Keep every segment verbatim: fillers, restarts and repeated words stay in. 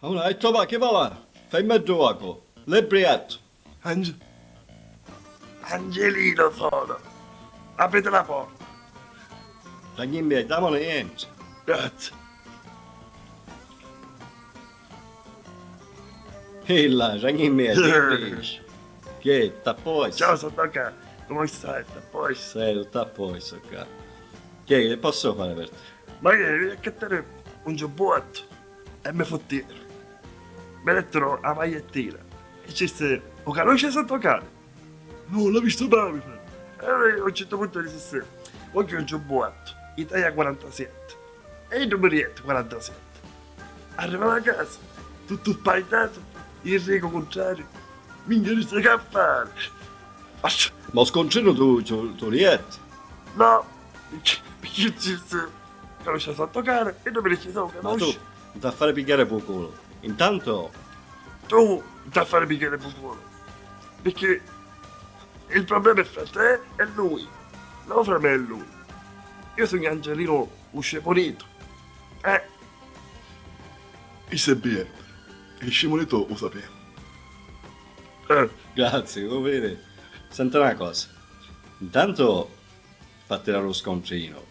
Una, e tu va, chi va là? Fai mezzu vacu, l'è briatu. Ange-, Angelino sono. Aprite la porta. Ragni miei, damone niente. Grazie. Ehi là, ragni miei, che dici? Che, t'apposi? Ciao, sono qua. Come stai? T'apposi? Sei, tutto a posto qua. Che, che posso fare per te? Ma che, che te un giubbotto? E mi fottì. Mi dettero la magliettina. E ci sti, o caruccia sotto cane. No, l'ha visto male, mi fa. E a un certo punto dissi, voglio un giubbotto, Italia quarantasette. E io non mi rietto quarantasette. Arrivavo a casa, tutto spaventato, il rigo contrario. Minchia, non sai che fare. Ma lo scontrino tu, tu, tu rietto? No, perché ci sti, caruccia sotto cane e non mi rietto, ma tu, non ti fa fare pigliare per culo. Intanto tu non ti fa fare pigliare per culo. Perché il problema è fra te e lui, non fra me e lui. Io sono Angelino, un scemonito. Eh. Isso è vero, il scemonito lo sapeva. Eh. Grazie, va bene. Senti una cosa. Intanto fa tirare lo scontrino.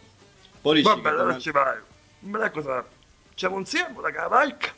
Poi dici. Vabbè, che allora ci vai. Ma la cosa, c'è un siamo la cavalca?